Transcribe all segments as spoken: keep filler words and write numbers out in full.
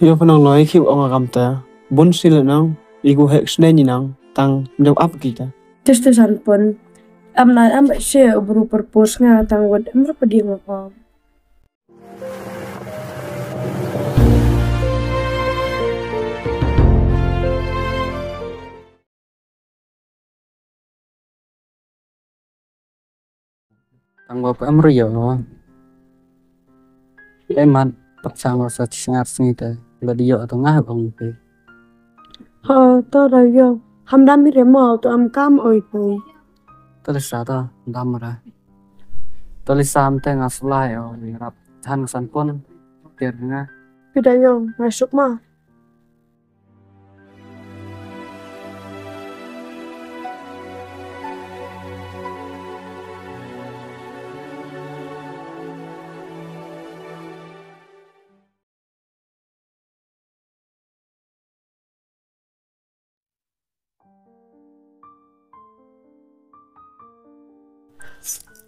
Yow pha nang loi, khih ong a kamte. Bun si le nang, i ku hek sne ni nang, tang mdew ap kita. Tæ ste Sanpon. Am nai am ba se u bru propose nga tang wat em ra pdiang ko. Tang wa pa em ri yoh no. Te man, pat sang wa sa chi sngar sngi te, la di yoh to nga ong te. Ha, to da yoh. Ham dam hi re mo, to am kam oi te. To le sa to, dam ra. To le sa am te nga slai o, ni rap. Than Sanpon, ter nga. Pi da yoh, nga suk ma.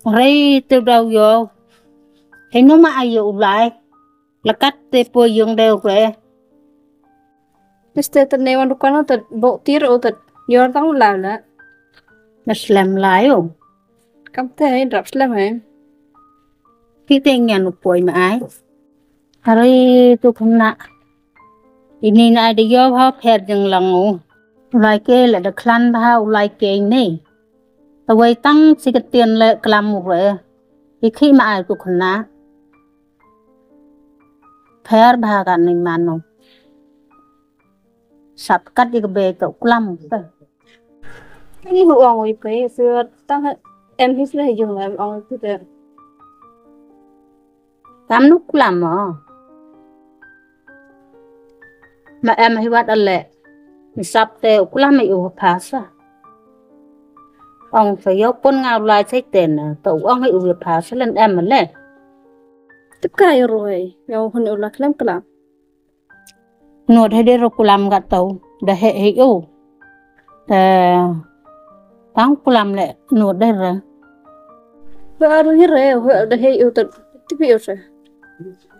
Rei te daw yoh. Hei no ma ayo u lai. Lakat te po yung deu re. Mister te ne wan dukan te bo tir o te yor tang u lai la. Na slem lai o. Kam te hei drap slem hei. Ki te ngian u poi ma ai. Hari tu khna. Ini na ai de yoh ha pher jeng lang u. U lai ke le de khlan bha u lai ke ini. Tawei tang si ka tien le klam u re. I khih ma ai tu khna. Pher bha ka ni mano. Sap kat i ka be to klam u te. Ni hu ong wi pe, su tang em his le yung em ong tu te. Kam nu klam mo. Ma em hi wat ale. Ni sap te u klam i u pha sa. Ong sa yoh pon nga u lai chai te na, to u ong i u pha sa len em le. Tip ka i roi, yoh hun u la klam klam. Nut hei de ro klam ka to, da hei hei u. Te tang klam le nut de re. Ba ru hi re, da hei u te tipi u se.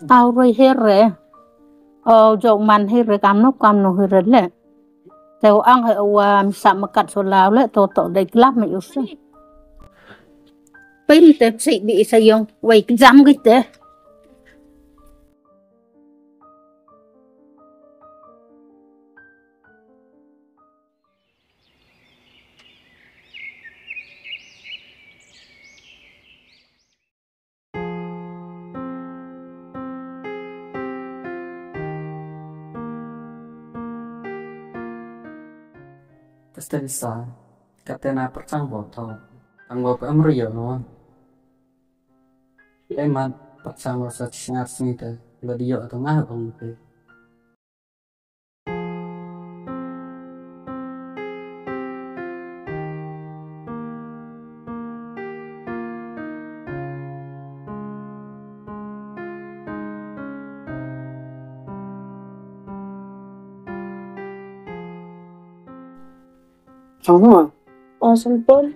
Au ro hi re. O jok man hi re kam no, kam no hi re le. Te u ang hei u wa mi sa ma kat so lau le, to to de klam mi u se. Pin te si bi sa yong, wei jam ki te. Tæ ste Lisa, kat te na pyrchang bo to. Tang wa pa em ri yoh no. Te man, pyrchang wa sa chi sngar sngi te, la di yoh to nga ong te. Chong hua. O, Sanpon.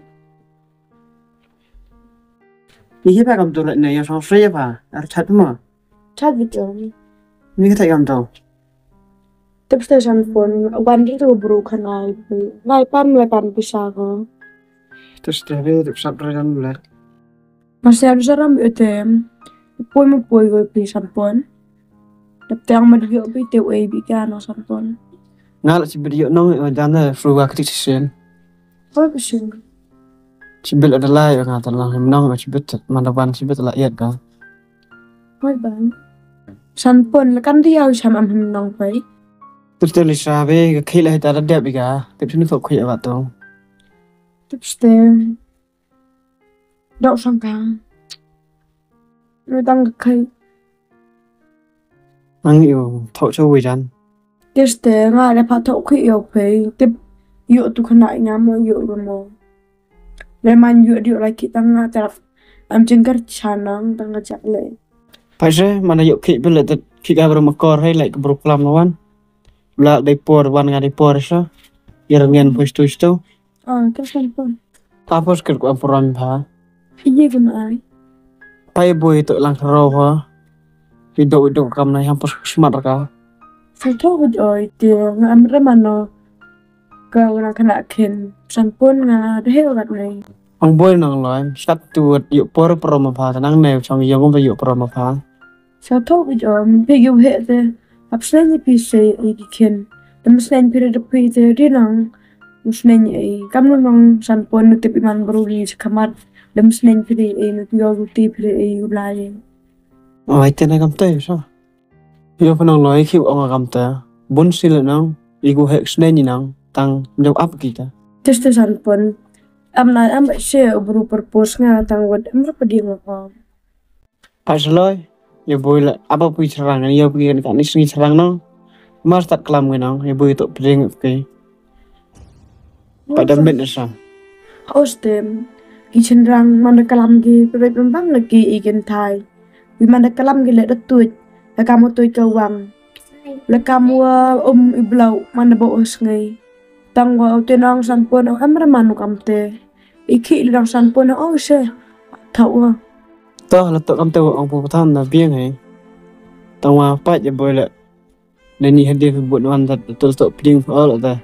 Ni hi pa kam tu le ne, ya song sri ya pa. Ar chat mo. Chat video. Ni ka ta kam tu. Tip ste Sanpon, wan ri tu bru khan ai. Lai pan, lai pan pisa ko. Tip ste ri, tip sap ri kan le. Masi adu saram yu te, poi mo poi ko pi Sanpon. Dap te ang ma dio pi te wei bi ka no Sanpon. Nga la chi bit yoh nong, jan da fru wa kritik sien. Poi pi sien. Chi bit la da lai, nga ta lang nong, chi bit, man da wan chi bit la yet ka. Poi ban. Sanpon, la kan di yau sam am him nong poi. Tip te Lisa be, ka khih la hi ta da dep i ka. Tip sini fok khih wa to. Tip ste. Dok sang ka. Ri tang ka khih. Ang yu, thok cho wi jan. Tip ste nga le pha thok khih yoh phi. Tip yoh tu khana i nga mo yoh ru mo. Le man yoh dio lai khih tang nga tarap. Am jingkar chanang tang nga jak le. Pha se, man yoh khih bil le tip khih ka bru ma kor hai, like bru klam no wan. La dei por, wan nga dei por sa. Yar ngen pho stu stu. Ah, ka Sanpon. Ta pos kir ko am puran pha. Iye ko na ai. Pai boi to lang ro ha. Wi do wi do kam na ham pos smat ka. Sa tho wut oi te nga am re mano. Ka wa nang khana khin, Sanpon nga da heh wa kat nei. Ong boi nang loi, sat tu wut yoh por pro ma pha, ta nang nei chong yong ba yoh pro ma pha. Sa tho wut oi, phi yoh heh te, ap sneng phi se i ki khin. Dem sneng phi re de phi te, di nang, sneng i, kam nu nang Sanpon nu tip i man bru li sa khamat. Dem sneng phi re i, nu yoh ru ti phi re i, u lai. Oi, te na kam te, so. Yoh pha nang loi, ki ong kam te. Bun si le nang, i ku heh sneng i nang, tang jauh ap kita. Tes te Sanpon. Am nai am se u bru purpose nga tang wut am ra pedi nga ko. Pat sa loi, ya boi le, apa pui charang, ya pui kan ka ni sngi charang nang. Mar tak kalam ngi nang, ya boi tok pedi nga pui. Pat dam bet na sa. Hostem, ki chenrang, man da kalam ki, pebet pembang lagi i kin thai. Wi man da kalam ki le da tuit, da kamu tuit ka wang. Le kamu wa um i blau, man da bo os ngai. Tang wa u te nang Sanpon, o em ra manu kam te. I ki le nang Sanpon, o se, tau wa. Toh, le tok kam te wa ong pu pathan na biang hei. Tang wa pat ya boi le. Nani hadir phi bun wan da tu tok pding pha ol da.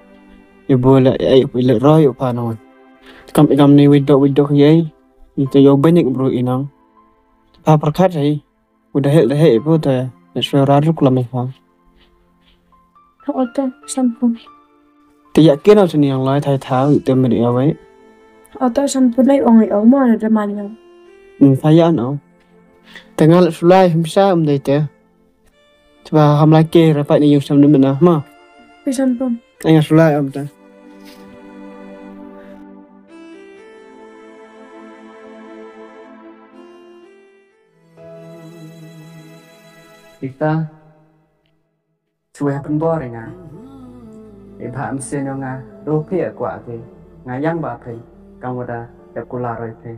Ya boi le, ya, ya, le roi u pha na wan. Kam, kam ni wit dok, wit dok ya. Ni te yoh benik bru i nang. Pha perkat hei. U da heh, da heh pu te. Ne swe ra ruk la me pha. Oto, Sanpon. Te ya ke na chini yang lai thai tha, u te me ya wei. Oto, Sanpon nei ong i ong ma da man yang. Ni pha ya no. Te nga le sulai him sa um dei te. Chwa ham lai ke ra pat ni yung sam ni mena, ma. Pi Sanpon. Ai nga sulai am ta. Ita, chwa pen bor nga. I bha am se nga, ro phi kwa phi. Nga yang ba phi, kam wa da, ya kula roi phi.